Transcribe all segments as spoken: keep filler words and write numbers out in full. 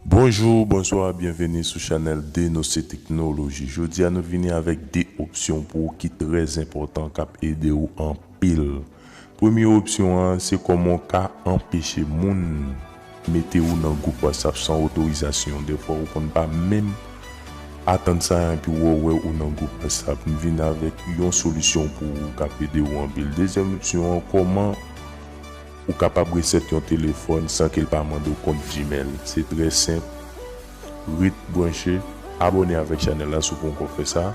Bonjou, bonswa, byenveni sou chanèl Denose Technology. Jodi a nou vini avèk de opsyon pou ou ki trè enpòtan, k ap ede w anpil. Premye opsyon an, se kòman w ka anpeche moun mete ou nan gwoup WhatsApp san otorizasyon. Defwa ou konn pa menm atann sa epi w wè ou nan gwoup WhatsApp. M vin avèk yon solisyon pou ou k ap ede w anpil. Dezyèm opsyon an, kòman ou kapab resèt yon telefòn san ke l pa mande w kont Gmail. Se trè senp. Ret branche, abòne avèk chanèl la si w poko fè sa.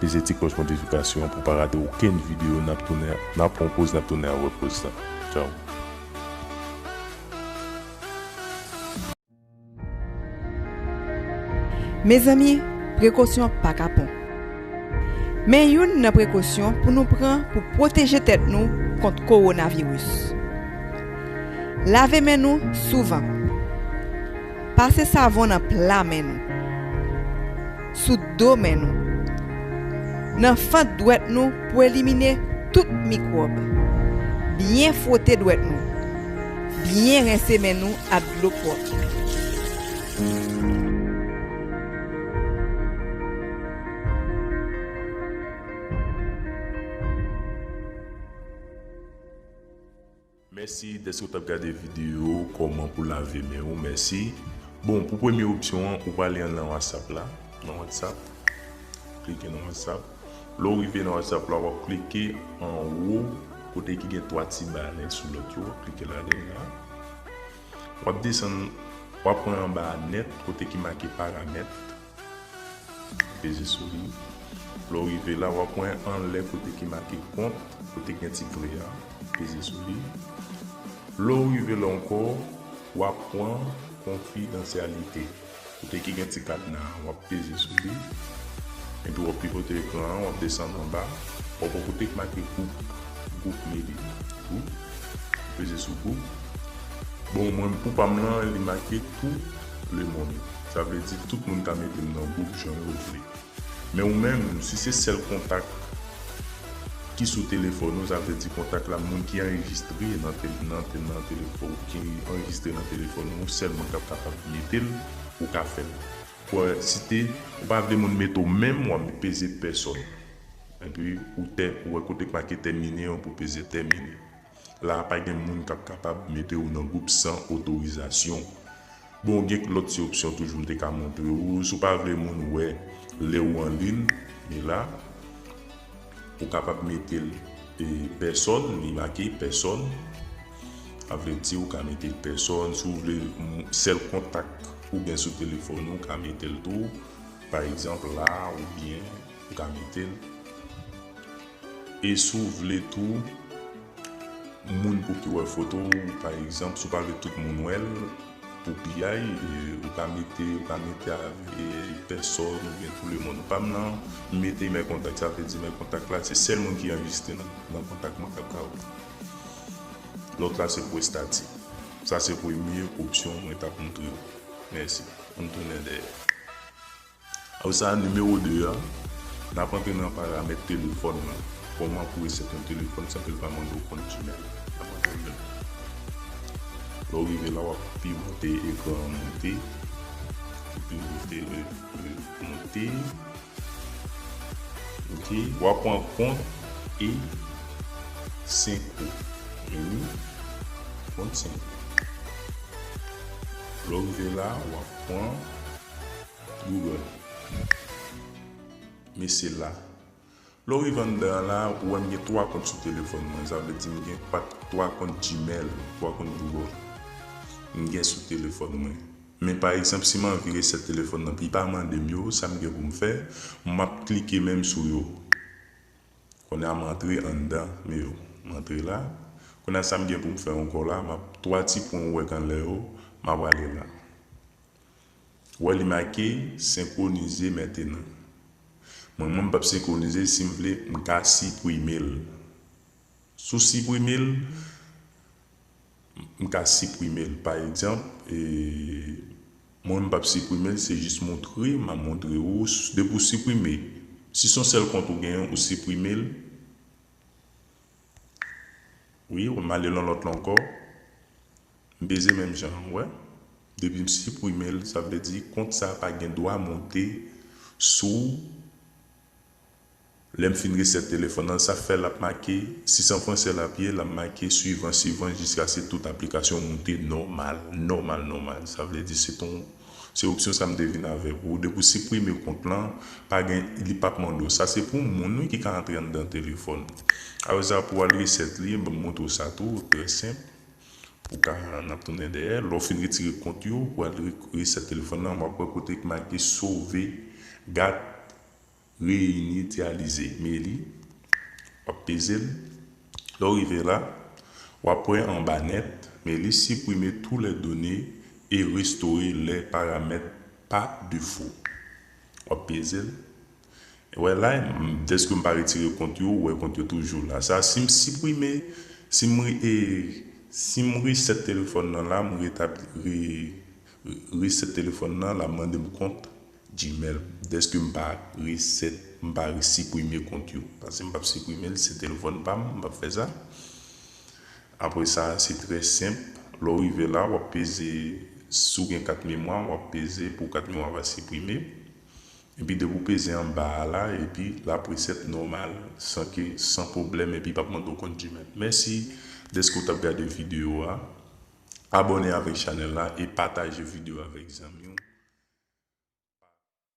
Peze ti klòch notifikasyon an pou w pa rate okenn videyo n ap tounen, n ap pran yon poz, n ap tounen avèk poz la. Tchaw. Mezanmi, prekosyon pa kapon. Men youn nan prekosyon pou nou pran pou pwoteje tèt nou kont kowonaviris. Lave men nou souvan. Pase savon nan pla men nou, sou do men nou, nan fant dwèt nou pou elimine tout mikwòb. Byen fwote dwèt nou. Byen rense men nou ak dlo pwòp. Mèsi dèske w t ap gade videyo kòman pou lave men w. Mèsi. Bon, pou premye opsyon an, ou prale nan WhatsApp la. Nan WhatsApp. Klike nan WhatsApp. Lè w rive nan WhatsApp la, w ap klike anwo kote ki gen twa ti balè sou lòt yo. W ap klike ladan l la. W ap desann, w ap pran anba a nèt, kote ki make paramèt. Peze sou li. Lè w rive la, w ap pran anlè kote ki make kont, kote gen ti vre a. Peze sou li. Lè w rive la ankò, w ap pran konfidansyalite. Kote ki gen ti kadna a, w ap peze sou li. Epi w ap pivote ekran an, w ap desann anba. W ap wè kote k make gwoup, gwoup meli. Gwoup. Peze sou gwoup. Bon, mwen, pou pa m lan, li make tout lemonn. Sa vle di tout moun ka mete m nan gwoup jan yo vle. Men ou menm, si se sèl kontak ki sou telefòn ou, sa vle di kontak la, moun ki anrejistre nan tel-, nan tel-, nan telefòn, ki anrejistre nan telefòn ou, sèlman k ap kapab mete l, ou ka fè l. Pou site, ou pa vle moun mete w menm, w ap peze pèsòn. Epi ou tè-, ou wè kote k make tèmine an pou peze tèmine. La a pa gen moun k ap kapab mete w nan gwoup san otorizasyon. Bon, gen lòt ti opsyon toujou m te ka montre ou. Si w pa vle moun wè lè ou anliy, men la, ou kapab mete l, e, pèsòn, li make pèsòn. Sa vle di ou ka mete pèsòn. Si w vle m-, sèl kontak ou gen sou telefòn ou, ou ka mete l tou. Pa egzanp, la, oubyen ou ka mete l. E si w vle tou, moun pou ki wè foto w, pa egzanp, si w pa vle tout moun wè l, pou piyay, e, ou ka mete, ou ka mete avè pèsòn oubyen tout lemonn. Pa m nan, m mete men kontak, sa vle di men kontak la, se sèl moun ki anrejistre nan, nan kontak mwen k ap ka wè. Lòt la, se pou estati. Sa se premye opsyon mwen t ap montre w. Mèsi. Ann tounen dèyè. Apre sa, nimewo de a, n ap antre nan paramèt telefòn nan. Kòman pou resèt yon telefòn san ke l pa mande w kont Gmail? N ap antre nan. Lè w rive la, w ap pivote ekran an monte. Pivote, e, e, monte. Ok, w ap pran kont e Senko. Vini, kont Senko. Lè w rive la, w ap pran Google. Men se la. Lè w rive anndan an la, ou wè m gen twa kont sou telefòn mwen. Sa vle di m gen pat-, twa kont Gmail, twa kont Google. M gen sou telefòn mwen. Men pa egzanp, si m anvi resèt telefòn nan, li pa mande m yo, sa m gen pou m fè, m ap klike menm sou yo. Kounye a m antre anndan, men yo, m antre la. Kounye a sa m gen pou m fè ankò la, m ap twa ti pwen ou wè k anlè yo, m ap ale la. Wè li make senkwonize mentenan. Mwen, mwen m p ap senkwonize, si m vle, m ka siprime l. Si w siprime l, m ka siprime l. Pa egzanp, e, mwen m p ap siprime l, se jis montre, m ap montre ou, s-, depi w siprime. Si se yon sèl kont ou genyen, ou siprime l. Wi, m ale nan lòt la ankò. M peze menm jan an, wè. Depi m siprime l, sa vle di kont sa pa gen dwa monte sou. Lè m fin reset telefòn nan, sa fè l ap make, si se an fransè l ap ye, l ap make suivant, suivant, jiskaske tout aplikasyon monte nòmal, nòmal, nòmal. Sa vle di se ton, se opsyon sa m te vin avèk ou. Depi w siprime kont lan, pa gen, li p ap mande w. Sa se pou moun wi ki ka antre anndan telefòn. Apre sa, pou w al reset li, m montre w sa tou, trè senp. Ou ka, n ap tounen dèyè. Lè w fin retire kont yo, ou al re-, reset telefòn nan, w ap wè kote ki make sauvegarde réinitialisée. Men li, w ap peze l. Lè w rive la, w ap wè anba nèt, men li supprimer toutes les données et restaurer les paramètres par défaut. W ap peze l. Wè la, m, dèske m pa retire kont yo, ou wè kont yo toujou la. Sa, si m siprime, si m re-, e, si m reset telefòn nan la, m retabli, re, re-, reset telefòn nan, l ap mande m kont Gmail. Dèske m pa reset, m pa siprime kont yo. Paske m p ap siprime l, se telefòn pa m, m p ap fè sa. Apre sa, se trè senp. Lè w rive la, w ap peze, si w gen kat memwa, w ap peze pou kat memwa pa siprime. Epi depi w peze anba a la, epi l ap reset nòmal, san ke, san pwoblèm, epi p ap mande w kont Gmail. Mèsi dèske w t ap gade videyo a. Abòne avèk chanèl la e pataje videyo avèk zanmi w.